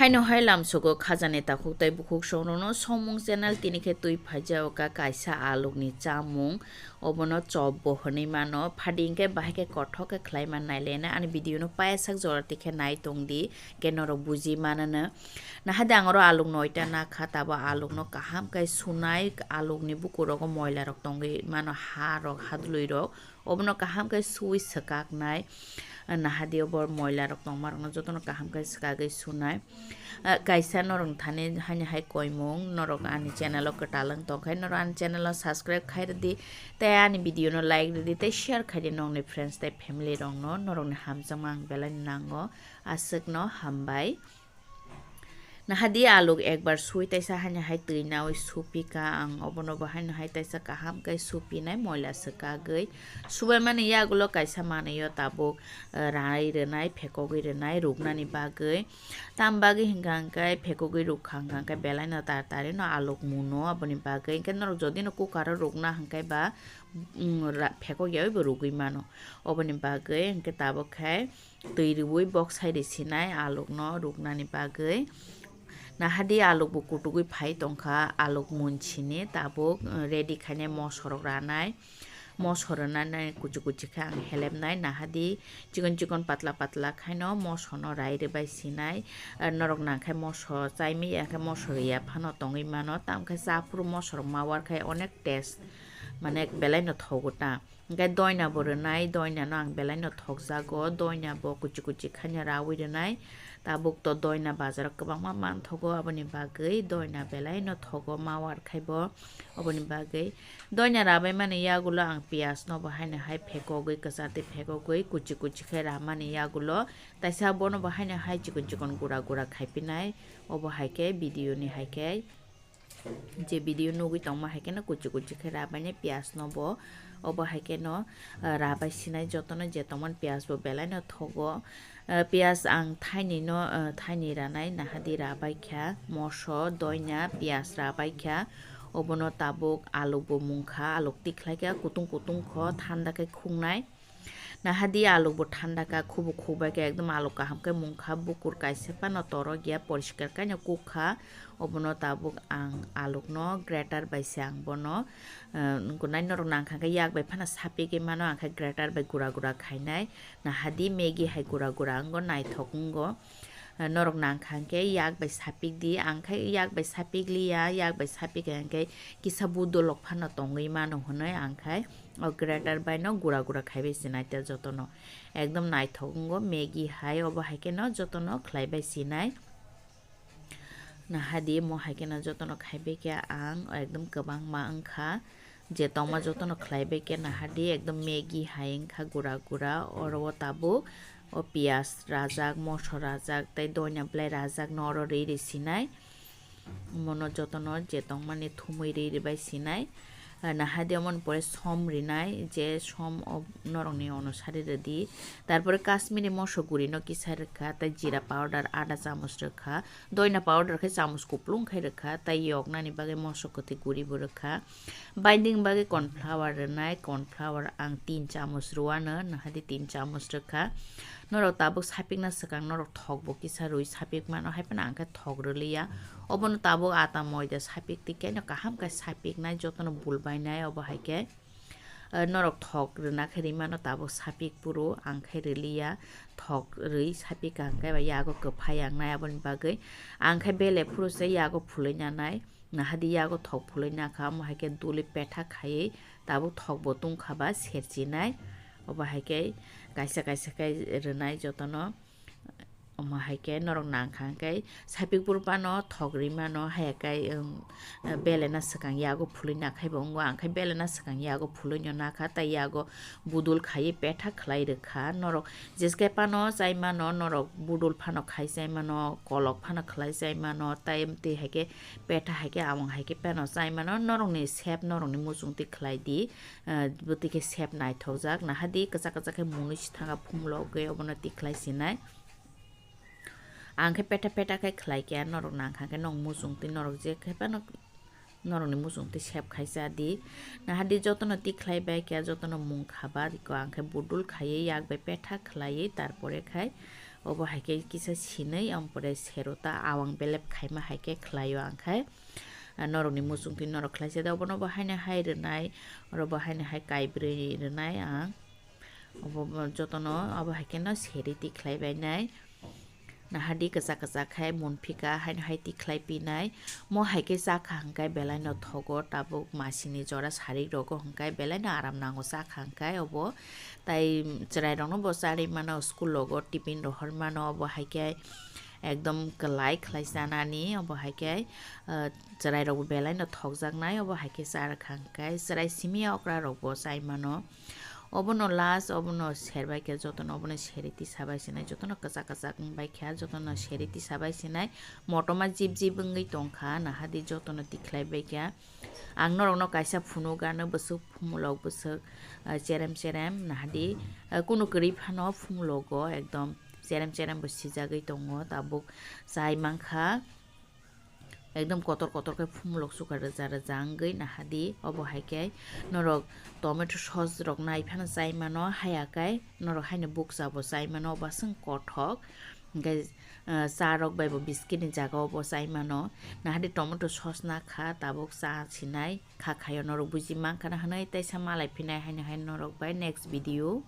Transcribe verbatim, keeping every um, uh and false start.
Haino hai lamsogo khajani takhuk tei bukhuk songrokno Somung channel tini khe twi phaijao ka kaisa alukni chamung, obono chop bo hwnwi mano, phadi hinkhe bahai khe kothok khe khlai man nai le na ani video no payasak jora tikhe nai tong di, hinkhe norok buji manano. Nahadi ang oro aluk noita nakha, tabo alukno kaham khe sunai, alukni bukurogo moila rok tongwi mano, ha rok, hadlwi rok, obono kaham khe sui swkaknai. Nahadi obo moila rok tongma rokno jotono kaham khe swkagwi sunai. Ah, kaisa norok thani haini hai koimung, norok ani channel o kwtal wng tongkhe norok ani channel o subscribe khai rwdi, tei ani video no like rwdi, tei share khai di nokni friends tei family rokno, norokni hamjakma ang belai nango, aswkno hambai. Nahadi aluk ekbar sui taisa haini hai twi nawi supika ang, obono bo haino hai taisa kaham khe supinai moila swkagwi. Subaimani yagulo kaisa manwi o tabuk, eh, rai rwnai, phekogwi rwnai ruknani bagwi. Tam bagwi hinkha hinkhe phekogwi rukha hinkha hinkhe belaino tar tari no aluk muno, aboni bagwi hinkhe norok jodi no cooker o rukna hinkhe ba, mm, ra-, phekok yaui bo rugwi mano. Oboni bagwi hinkhe tabuk khe twi rwui bok sai rw sinai alukno ruknani bagwi. Nahadi aluk bo kutugwi phai tongkha, aluk munsini tabuk, eh, ready khainai mosorok ranai. Moso rwnani kuchi kuchi khe ang helepnai, nahadi chikon chikon patla patla khaino mosono rai rwbai sinai. Eh, norok nangkhe moso chaimaya khe moso rwya phano tongwi mano, tamkhe chaphuru mosorok ma war khai onek taste, mane belaino thogo ta. Hinkhe doina bo rwnai, doina no ang belai no thokjago, doina bo kuchi kuchi khaina rawi rwnai. Tabuk to doina bazar o kwbangma manthogo, aboni bagwi doina belai no thogo, ma war khai bo, aboni bagwi. Doina rabai mani yagulo ang piyaj no bo haino hai phekogwi, kwchar twi phekogwi, kuchi kuchi khe ramani yagulo taisa bono bo haino hai chikon chikon gura gura khai pinai, obo hai khe video ni hai khe. Je video nugwi tongma hai kheno kuchi kuchi khe rabainai piyaj no bo, obo hai kheno, ah, rabai sinai jotono je tongmani piyaj bo belai no thogo. Ah, piyaj ang thaini no, ah, thaini ranai nahadi rabai kha, moso, doina, piyaj rabai kha, obono tabuk aluk bo mungkha, aluk tikhlai kha kutung kutung kho thanda khe khungnai. Nahadi aluk bo thanda kha, khubu khukbai khe ekdom aluk kaham khe mungkha, bukur kaisa phano torok ya, poriskar khaino kuk kha. Obono tabuk ang alukno grater bai se ang bono, eh, gunai norok nangkha khe yak bai phano sapigwi mano, ang khe grater bai gura gura khainai. Nahadi Maggi hai gura gura wngo, naithok wngo. Eh, norok nangkha khe yak bai sapik di, ang khe yak bai sapik liya, yak bai sapik kha khe kisa budolok phano tongwi mano hwnwi ang khe o grater bai no gura gura khaibai se naite jotono. Ekdom naithok wngo Maggi hai, obo hai kheno jotono khlaibai sinai. Nahadi mo hai kheno jotono khaibai khe ang ekdom kwbangma wngkha. Je tongma jotono khlaibai khe nahadi ekdom Maggi hai wngkha gura gura. Oro o tabuk o piyaj rajak, moso rajak tei doina belai rajak no oro rwi rwi sinai. Mono jotono je tongmani thumui rwi rwi bai sinai. Ah, nahadi omoni pore som rinai, je som o norokni onusari rwdi. Tarpore Kashmiri moso guri no kisa rwkha, tei jira powder ada chamoch rwkha, doina powder khe chamoch kuplung khai rwkha, tei yoknani bagwi moso kwthwi guri bo rwkha. Binding bagwi corn flour rwnai, corn flour ang tin chamoch rwano, nahadi tin chamoch rwkha. Norok tabuk sapikna swkang norok thok bo kisa rwi sapik mano, hai phano ang khe thok rwliya. Obono tabuk ata moida sapik twi khe no kaham khe sapiknai, jotono bulbainai, obo hai khe, eh, norok thok rwna khe rwi mano, tabuk sapik phuru ang khe rwliya, thok rwi sapik ang khe ba yago kwphai ang nai, aboni bagwi ang khe bele phuru se yago phulwi nanai. Nahadi yago thok phulwi nakha, omo hai khe duli petha khaiwi tabuk thok bo tungkha ba serchinai. Obo hai khe kaisa kaisa khe rwnai jotono. Omo hai khe norok nangkha khe sapik phuru phano thok rwi mano, hai khe, um, belena swkang yago phulwi nakhai bo wngo, ang khe belena swkang yago phulwi no nakha, tei yago budul khaiwi petha khlai rwkha. Norok jeske phano chai mano, norok budul phano khai chai mano, kolok phano khlai chai mano, tei amtwi hai khe petha hai khe awang hai khe phano chai mano, norokni sep norokni muchung twi khlai di, ah, bwtwi khe sep naithokjak, nahadi kwchak kwchak khe munui si thangkha phumulogwi obono tikhlai sinai. Ang khe petha petha khe khlai khe norok nangkha khe nok muchung twi norok je khe phano norokni muchung twi sep khai cha di. Nahadi jotono tikhlai bai khe jotono mung kha ba rwkha, ang khe budul khaiwi yak bai petha khlaiwi tarpore khai Obo hai khe kisa sinwi, ampore sero ta awang belep khaima hai khe khlaio ang khai. Ah, norokni muchungtwi norok khlaisa de, obono bo haino hai rwnai, oro bo haino hai kaibrwi rwnai ang. Obo bo jotono obo hai kheno seri tikhlai bainai. Nahadi kwchak kwchak khai munphika haino hai tikhlai pinai. Mo hai khe chakha hwnkhe belai no thogo, tabuk masini jora sarik rogo hwnkhe belai no aram nango chakha hwnkhe obo. Tai chwrai rokno bo charwi mano, school rogo tiffin rohor mano, obo hai khe ekdom kwlai khlai chanani, obo hai khe, ah, chwrai rok bo belai no thokjaknai, obo hai khe cha rwkha hwnkhe chwrai simi okra rok bo chai mano. Obono last, obono serbai khe jotono obono seri tisa bai sinai, jotono kwchak kwchak wng bai kha, jotono seri tisa bai sinai, motoma jip jip wngwi tong kha, nahadi jotono tikhlai bai kha. Ang norokno kaisa phunuk gano bwswk phumulok bwswk, ah, cherem cherem nahadi, ah, kunu kwrwi phano phumulogo ekdom cherem cherem bo sijagwi tongo, tabuk chai mankha. Ekdom kotor kotor khe phumulok sukha rwja rwja wngwi nahadi. Obo hai khe norok tomato sauce rok nai phano chai mano, haya khe norok haino bukcha bo chai mano, obo aswk kothok. Hwnkhe, ah, cha rok bai bo biscuit ni jaga o bo chai mano. Nahadi tomato sauce na kha, tabuk cha sinai kha khaio, norok buji mankha na hwnwi, teisa malai phinai haino hai norok bai next video.